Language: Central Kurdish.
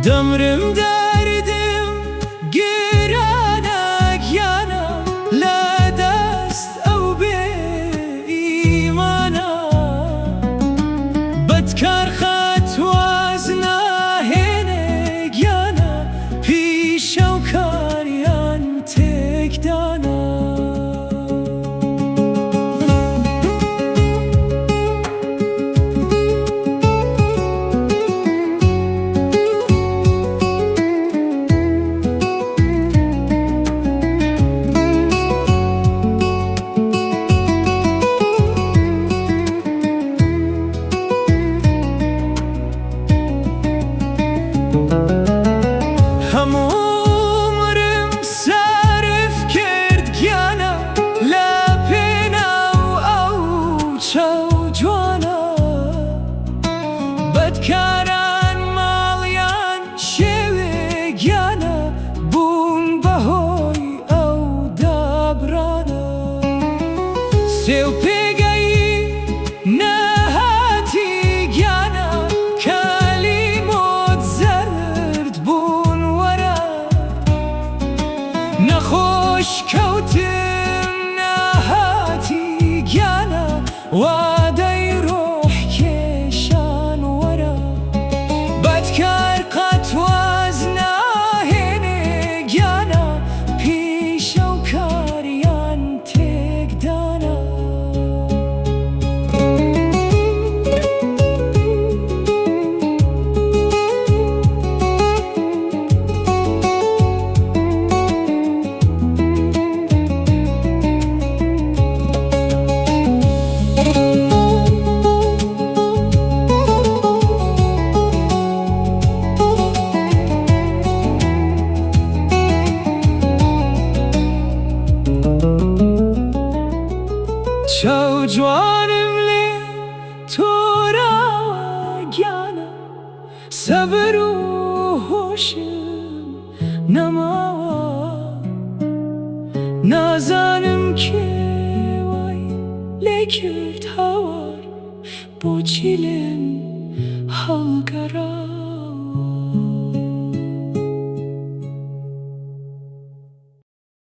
دەمرم دەردم گرانە گیانە لە دەست ئەو بێ ئیمانە. بەدکار قەت واز ناهێنێ گیانە پیشە و کاریان تێکدانە. هەموو عومرم سەرف کرد گیانە لە پێناو ئەو چاو جوانە. بەدکاران ماڵیان شێوێ گیانە بوون بەهۆی ئەو دابڕانە. سێو پێگەیی نەهاتی گیانە کەلیمۆت زەرد بوون وەرە. نەخۆش کەوتم نەهاتی گیانە وادەی ڕۆح کێشان وەرە. بەدکار قەت واز ناهێنێ گیانە پیشە و کاریان تێکدانە. چاو جوانم لێ تۆراوە گیانە سەبر و هۆشم نەماوە. نازانم کێ وای لێ کرد هاوار بۆچی لێم هەڵگەڕاوە.